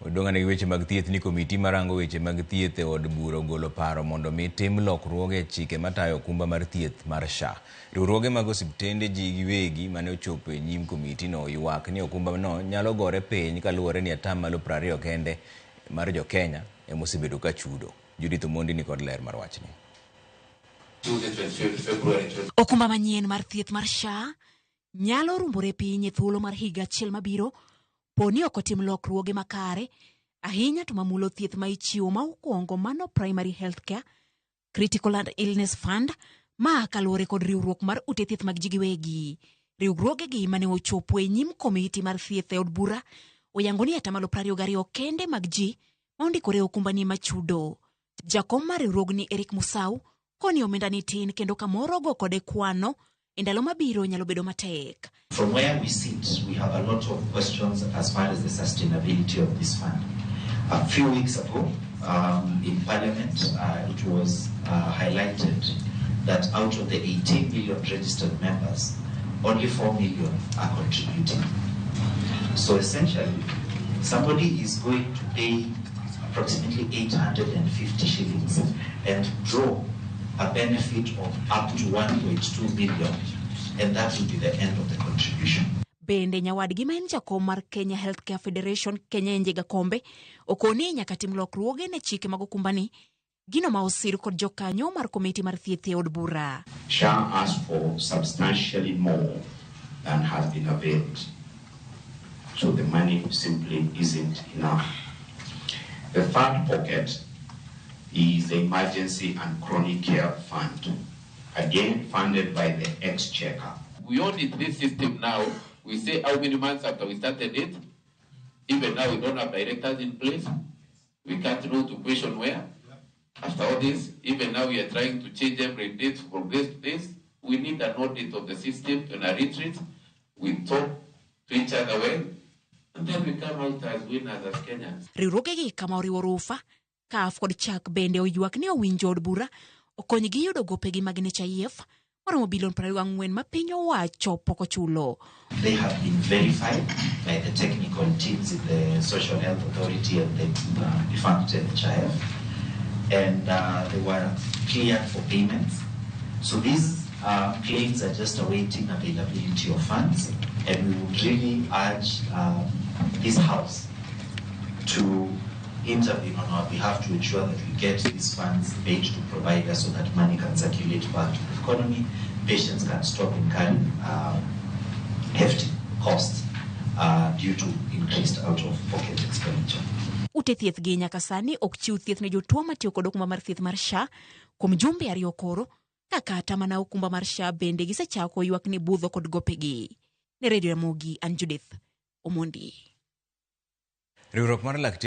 Odong'ane gi weche mag thieth ni komiti marango weche mag thieth e od bura ogolo paro mondo mi tim lokruoge e chike matayo okumba mar thieth mar SHA. Riwruoge mag osiptende ji giwegi mane ochopo e nyim komitino ywak ni okumbano nyalo gore piny kaluwore ni atamalo 20 kende mar jo-Kenya ema osebedo ka chudo. Judith Omondi ni kod ler mar wachni. Okumba manyien mar thieth mar SHA nyalo rumbore piny e thuolo mar higa achiel mabiro po ni ok otim lokruoge makare ahinya to mamulo thieth ma ichiwo ma okwongo mano primary health care critical and illness fund ma kaluwore kod riwruok mar ute thieth mag ji giwegi. Riwruogegi mane ochopo e nyim komiti mar thieth e od bura oyango ni atamalo 22 kende mag ji ma ondikore e okumbani machudo. Jakom mar riwruogni Eric Musau koni omenda ni tin kendo kamoro go kode kwano e ndalo mabiro nyalo bedo matek. From where we sit, we have a lot of questions as far as the sustainability of this fund. A few weeks ago, in Parliament, it was highlighted that out of the 18 million registered members, only 4 million are contributing. So essentially, somebody is going to pay approximately 850 shillings and draw a benefit of up to 1.2 million, and that will be the end of the contribution. Bende nyawadgi ma en jakom mar Kenya Healthcare Federation Kenya Njenga Kombe okoni nyaka tim lokruoge ne chike mag okumbani gino ma osir kod jokanyo mar komiti mar thieth e od bura. SHA asked for substantially more than has been availed. So the money simply isn't enough. The third pocket is the Emergency and Chronic Care Fund, again funded by the Exchequer. We audit this system now. We say how many months after we started it. Even now we don't have directors in place. We can't know to question where. After all this, even now we are trying to change every date from this to this. We need an audit of the system and a retreat. We talk to each other well, and then we come out as winners as Kenyans. Riwruogegi kama oriwo Rufa, CAF kod CHAK bende oywak ni owinjo od bura okonygi yudo gopegi mag NHIF moromo bilion 24 ma piny owacho pok ochulo. They have been verified by the technical teams in the Social Health Authority and the defunct NHIF, and they were cleared for payments. So these claims are just awaiting availability of funds, and we would really urge this House to intervene on our behalf to ensure that we get these funds paid to providers so that money can circulate back to the economy, patients can stop incurring hefty costs due to increased out-of-pocket expenditure. Ute thieth gi nyaka sani ok chiw thieth ne jotuo matiyo kod okumba mar thieth mar SHA kuom jumbe ariyo koro, ka kata mana okumba mar SHA bende gisechako ywak ni budho kod gopegi. Ne Radio Ramogi, an Judith Omondi. Riwruok mar lakteche